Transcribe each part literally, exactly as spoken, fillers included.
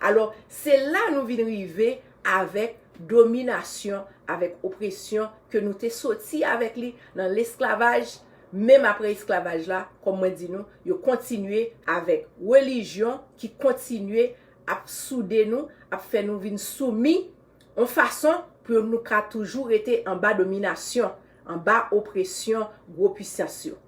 Alò, se la nou vin rive avèk dominasyon, avèk opresyon ke nou te soti avèk li nan lesklavaj. Menm apre esklavaj la, kòm mwen di nou, yo kontinye avèk relijyon ki kontinye ap soude nou, ap fè nou vin soumi yon fason pou nou ka toujou rete anba dominasyon, anba opresyon gwo pisans yo.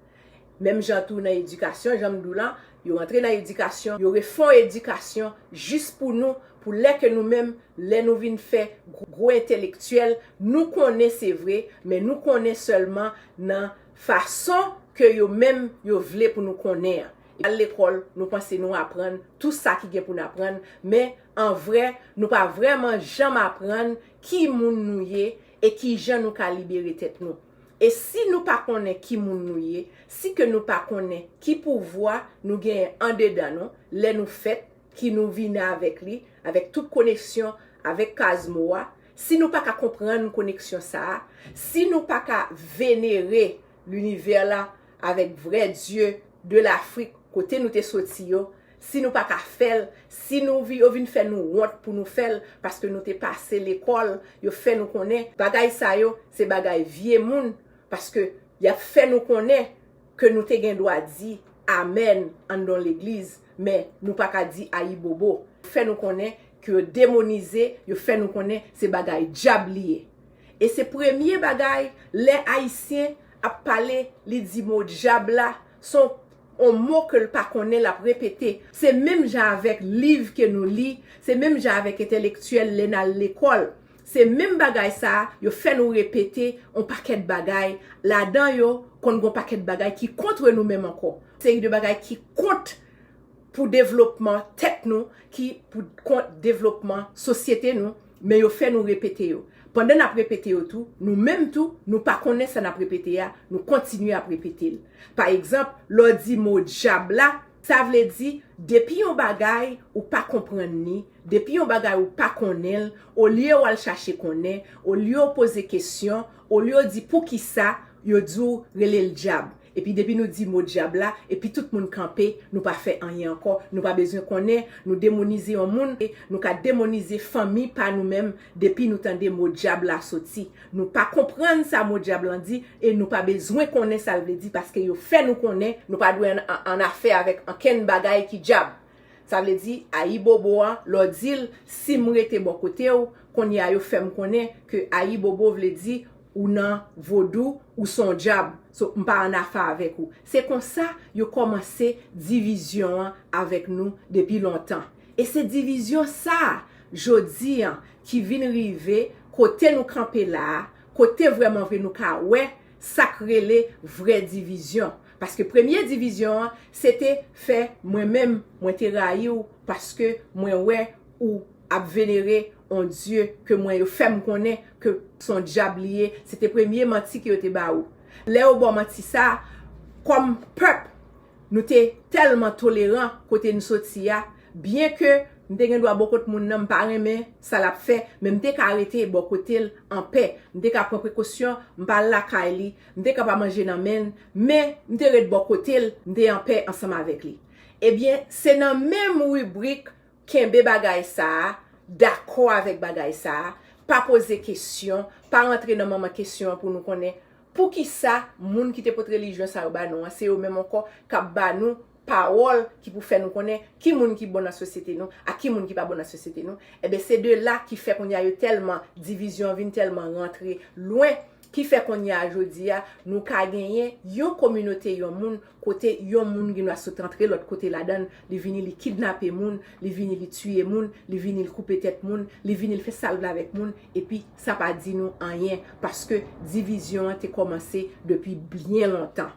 Menm jan tou nan edikasyon, jan m di w lan, yo rantre nan edikasyon, yo refè yon edikasyon jis pou nou, pou lè ke nou menm, lè nou vin fè gwo, gwo entelektyèl, nou konnen se vre, men nou konnen sèlman nan fason ke yo menm yo vle pou nou konnen an. Al lekòl, nou panse nou aprann tou sa ki gen pou n aprann, men an vrè, nou pa vrèman janm aprann ki moun nou ye e ki jan nou ka libere tèt nou. E si nou pa konnen ki moun nou ye, si ke nou pa konnen ki pouvwa nou genyen andedan nou, lè nou fèt, ki nou vini avèk li, avèk tout koneksyon avèk kazmo a, si nou pa ka konprann koneksyon sa a, si nou pa ka venere linivè la avèk vrè dye de Lafrik kote nou te soti yo, si nou pa ka fè l, si nou vi-, yo vin fè nou wont pou nou fè l, paske nou te pase lekòl, yo fè nou konnen bagay sa yo se bagay vye moun, paske y ap fè nou konnen ke nou te gen dwa di amèn anndan legliz, men nou pa ka di ayibobo. Fè nou konnen ke yo demonize, yo fè nou konnen se bagay dyab li ye. E se premye bagay, lè Ayisyen ap pale, li di mo dyab la, se yon mo ke l pa konnen, l ap repete. Se menm jan avèk liv ke nou li, se menm jan avèk entelektyèl lè n al lekòl. Se menm bagay sa a, yo fè nou repete yon pakèt bagay. Ladan yo, konn gen yon pakèt bagay ki kont nou menm ankò. Seri de bagay ki kont pou devlopman tèt nou, ki pou kont devlopman sosyete nou, men yo fè nou repete yo. Pandan n ap repete yo tou, nou menm tou, nou pa konnen sa n ap repete a, nou kontinye ap repete l. Pa egzanp, lè w di mo dyab la, sa vle di, depi yon bagay ou pa konprann li, depi yon bagay ou pa konnen l, olye w al chache konnen, olye w poze kesyon, olye w di poukisa, yo di w rele l dyab. Epi depi nou di mo dyab la, epi tout moun kanpe, nou pa fè anyen ankò, nou pa bezwen konnen, nou demonize yon moun, e nou ka demonize fanmi pa nou menm, depi nou tande mo dyab la soti. Nou pa konprann sa mo dyab lan di, e nou pa bezwen konnen sa l vle di, paske yo fè nou konnen, nou pa dwe an, an, an afè avèk ankenn bagay ki dyab. Sa vle di, ayibobo an, lè w di l, si m rete bò kote w, kounye a yo fè m konnen ke ayibobo vle di ou nan vodou, ou se yon dyab. So, m pa an afè avèk ou. Se konsa yo kòmanse divizyon an avèk nou depi lontan. E se divizyon sa a, jodi an, ki vin rive kote nou kanpe la a, kote vrèman vre nou ka wè sa k rele vrè divizyon. Paske premye divizyon an, se te fè mwen menm, mwen te rayi w, paske mwen wè ou ap venere yon dye ke mwen yo fè m konnen ke se yon dyab li ye, se te premye manti ke yo te ba ou. Lè yo ba w manti sa a, kòm pèp, nou te tèlman toleran kote n soti a, byen ke m te gen dwa bò kot moun nan, m pa renmen sa l ap fè, men m te ka rete bò kote l anpè. M te ka pran prekosyon, m pa al lakay li, m te ka pa manje nan men l, men m te ret bò kote l, m te anpè ansanm avèk li. Ebyen, se nan menm ribrik kenbe bagay sa a, dakò avèk bagay sa a, pa poze kesyon, pa rantre nan manman kesyon an pou nou konnen poukisa moun ki te pot relijyon sa yo ba nou an, se yo menm ankò k ap ba nou pawòl ki pou fè nou konnen ki moun ki bon nan sosyete nou ak ki moun ki pa bon nan sosyete nou. Ebyen, se de la ki fè kounye a yo tèlman, divizyon an vin tèlman rantre lwen, ki fè kounye a jodi a, nou ka genyen yon kominote, yon moun, kote yon moun gen dwa sot antre lòt kote ladan l, li vini li kidnape moun, li vini li tiye moun, li vini li koupe tèt moun, li vini li fè sa l vle avèk moun, epi sa pa di nou anyen, paske divizyon an te kòmanse depi byen lontan.